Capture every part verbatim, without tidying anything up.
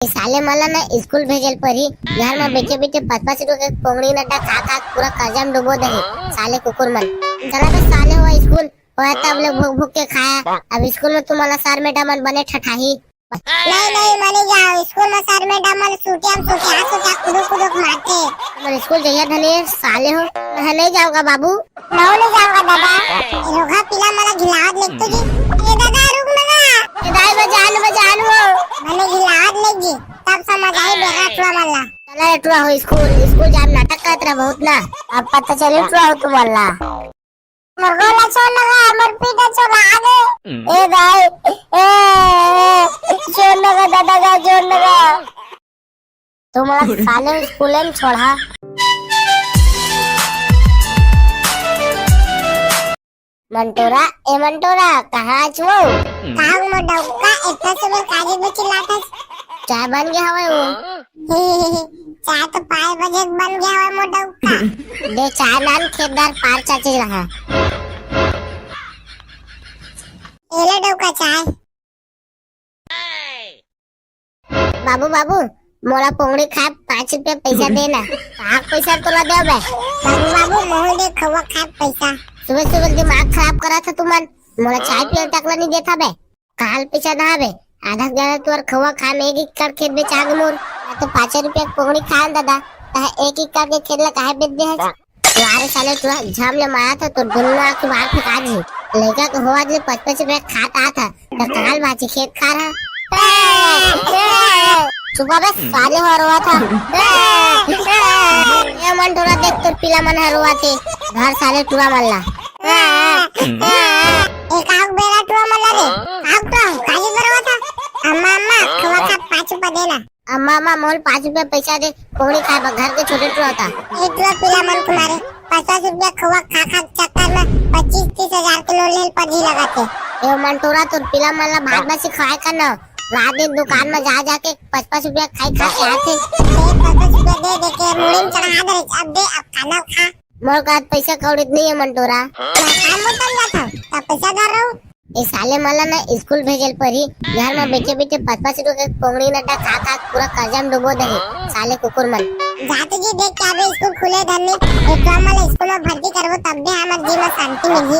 ए साले मन ला ना स्कूल भेजे ल परही। घर म बइठे बइठे पाँच पाँच रुपया के पोंगड़ी नड्डा खा खा पूरा कर्जा म डुबो देही साले कुकुर मन। चला बे साले हो स्कूल, होय तब ले भूख भूख के खाया। अब स्कूल म तुमन ला सर मैडम मन बने ठठाही। नहीं नहीं, मैं नहीं जाओ स्कूल म, सर मैडम मन सुटिया म सुटिया सुटिया कुदुक कुदुक मारथे। तुमन स्कूल जइया धने साले हो। मैं नहीं जाऊंगा बाबू। मैं नहीं जाऊंगा दादा। ए रोगहा पीला मन ला घिलावत लेग तो जी। ए दादा रुक ना गा। ए दाई बजान बजान हो। मने घिलावत लेग जी। तब समझ आई बेरा टुरा मन ला। चला रे टुरा हो स्कूल, स्कूल जाए नाटक करत रहा बहुत ना। अब पता चले टुरा हो तुमन ला। मोर गोला छोड़ ना गा, मोर पीठ छोड़ आगे। ए दाई, ए, ए, छोड़ ना गा दादा गा, छोड़ ना गा। तुमन ला साले स्कूले म छोड़हा। मंटोरा, ए मंटोरा, कहाँ आच वो? का हो मोर डौका, इतना सुबह काहे में चिल्लात हस? चाय बन गया हवय वो। चाय तो पाँच बजे के बन गया हवय मोर डौका। दे चाय लान खेतदार पार चाची रहा। एले डौका चाय। बाबू, बाबू, मोला पोंगड़ी खाए पाँच रुपया पैसा दे ना। पाक पैसा तोला देव बे। बाबू, बाबू, मोहन दे खवा खाए पैसा। सुबह सुबह दिमाग खराब करा था तुमन। मोला चाय पिए तक ला नहीं देता बे। काल पैसा ना बे। आधा के ज्यादा तोर खवा खाए में एक एकड़ खेत बेचा गे मोर। मैं तो पाँच रुपया के पोंगड़ी खाए दादा। तह एक एकड़ के खेत ला काहे बेच दे है? वारे साले टुरा, झाम ले मारा था तो दोनों आँख बाहर फेंका दी। लइका के होवा ले पच पच रुपया खात आ था, तो काल बाची खेत खा रहा। सुबह बे साले हो रोवा था। ए मन टुरा देख तो पीला मन हर रोवा थे। घर साले टुरा मन ला। ए काग बेरा टुरा मन ला रे। काग टुरा काजी बरवा था। अम्मा अम्मा खवा खा पाँच रुपया देना। अम्मा, अम्मा, मोल पाँच रुपया पैसा दे, पोंगड़ी खाए बर घर के छोटे टुरा होता। ए टुरा पीला मन कुमारे, पचास रुपया खवा खा खा चक्कर में पच्चीस तीस हजार के लोन लेल पजी लगाते। ए मन टुरा तोर पीला मन ला भात बासी खवाए कर न, रात दिन दुकान में जा जाके पच पच रुपया खाई खा के आथे। ए पच पच रुपया दे दे के मुड़ी में चढ़ा दे रे, अब दे, अब खाना खा। मोर करा पैसा कौड़ी नहीं है मन टुरा। मैं काम में चल जाता, तब पैसा धर रहूं। ए साले मन ला ना स्कूल भेजे ल परही, घर म बइठे बइठे पाँच पाँच रुपया के पोंगड़ी नड्डा खा खा पूरा कर्जा म डुबो देही, साले कुकुर मन। जाते जी देख के आबे स्कूल खुले धन नहीं, ए टुरा मन ला स्कूल म भर्ती करबो तब दे हमर जी म शांति मिलही।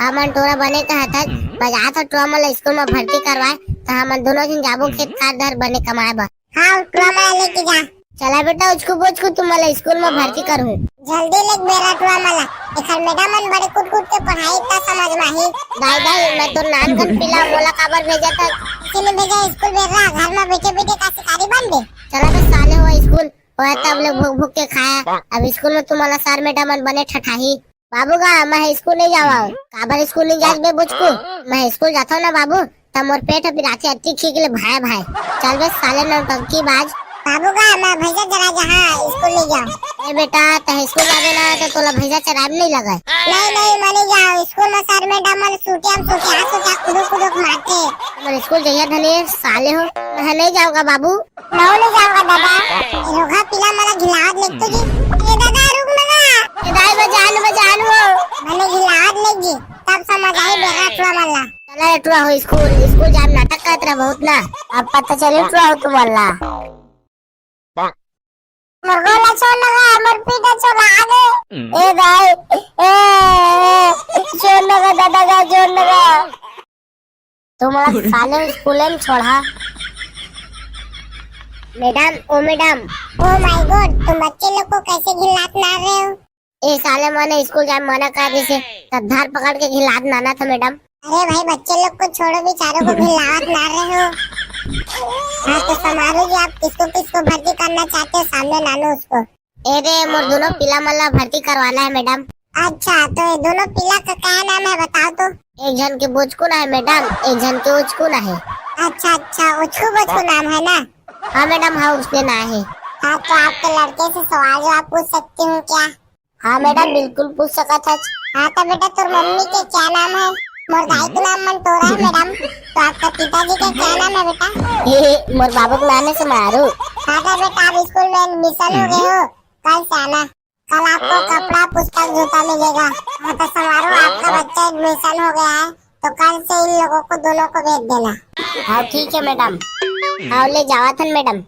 हमन टुरा बने कहत हस, बजात हो टुरा मन ला स्कूल म भर्ती करवाए, त हमन दोनों झन जाबो खेत खार डहर बने कमाए बर। हाँ, टुरा मन ला लेके जा। चला बेटा, उचकू बुचकू तुमन ला स्कूल म भर्ती करहूं। जल्दी लेके बेरा टुरा मन ला। एखर मैडम मन बड़े कुट कुट के पढ़ाई त समझ म आही। दाई, दाई, मैं तो नानकन पीला मोला काबर भेजत हस? किसी ने भेजा स्कूल बेरा, घर म बइठे बइठे का शिकारी बन बे? चला बे साले हो स्कूल, ओए तब ले भूख भूख के खाया। अब स्कूल म तुमन ला सर मैडम मन बने ठठाही। बाबू गा, मैं स्कूल नहीं जावा हूँ। काबर स्कूल नहीं जात बे बुचकू? मैं स्कूल जाता हूँ ना बाबू, त मोर पेट ह पिराथे अति खींच ले भाई भाई। चल बे साले नौटंकी बाज। बाबू गा, मैं भैंसा चरा जहाँ स्कूल नहीं जाऊँ। ए बेटा, तह स्कूल जाबे ना त तोला भैंसा चराए नहीं लगे। नहीं नहीं, मैं नहीं जाऊँ स्कूल में, सर मैडम मन सूटिया में सूटिया सूटिया कुदुक कुदुक मारते। मैं स्कूल जइया धने साले हो, मैं नहीं जाऊँगा बाबू। मैं नहीं जाऊंगा दादा। ए रोगहा पीला मन ला घिलावत लेग तो जी। ए दादा रुक ना गा। ए दाई बजान बजान हो। मने घिलावत लेग जी। तब समझ आई बेरा टुरा मन ला। चला रे टुरा हो स्कूल, स्कूल जाए नाटक करत रहा बहुत ना। अब पता चले टुरा हो तुमन ला। मोर गोला छोड़ ना गा, मोर पीठ छोड़ आगे। ए दाई, ए, ए, छोड़ ना गा दादा गा, छोड़ ना गा। तुमन ला साले स्कूले म छोड़हा। मैडम, ओ मैडम। Oh my God, तुम बच्चे लोग को कैसे घिल्लात मार रहे हो? ए साले मने स्कूल जाए मना कर दिसे, त धार पकड़ के घिल्लात नाना था मैडम। अरे भाई, बच्चे लोग को छोड़ो, बेचारों को घिल्लात मार रहे हो। हाँ तो समारू जी, आप किसको किसको भर्ती करना चाहते हो, सामने लानो उसको। ए रे, मोर दोनों पीला मन ला भर्ती करवाना है मैडम। अच्छा, तो ये दोनों पीला का क्या नाम है, बताओ तो। एक झन के बोचकू ना है मैडम, एक झन के उचकू ना है। अच्छा अच्छा, उचकू बोचकू नाम है ना? हाँ मैडम, हाँ उसने ना है। हाँ, तो आपके लड़के से सवाल जवाब पूछ सकती हूँ क्या? हाँ मैडम, बिल्कुल पूछ सकत हच। हाँ तो बेटा, तोर मम्मी के क्या नाम है? मोर दाई के नाम मन टोरा है मैडम। तो आपका पिताजी का क्या नाम है बेटा? मोर बाबू के नाम है समारू। हाँ तो बेटा, आप स्कूल में एडमिशन हो गए हो, कल से आना। कल आपको कपड़ा, पुस्तक, जूता मिलेगा। हाँ तो समारू, आपका बच्चा एडमिशन हो गया है, तो कल से इन लोगों को, दोनों को भेज देना। हाँ ठीक है मैडम। हाव, ले जावत हन मैडम।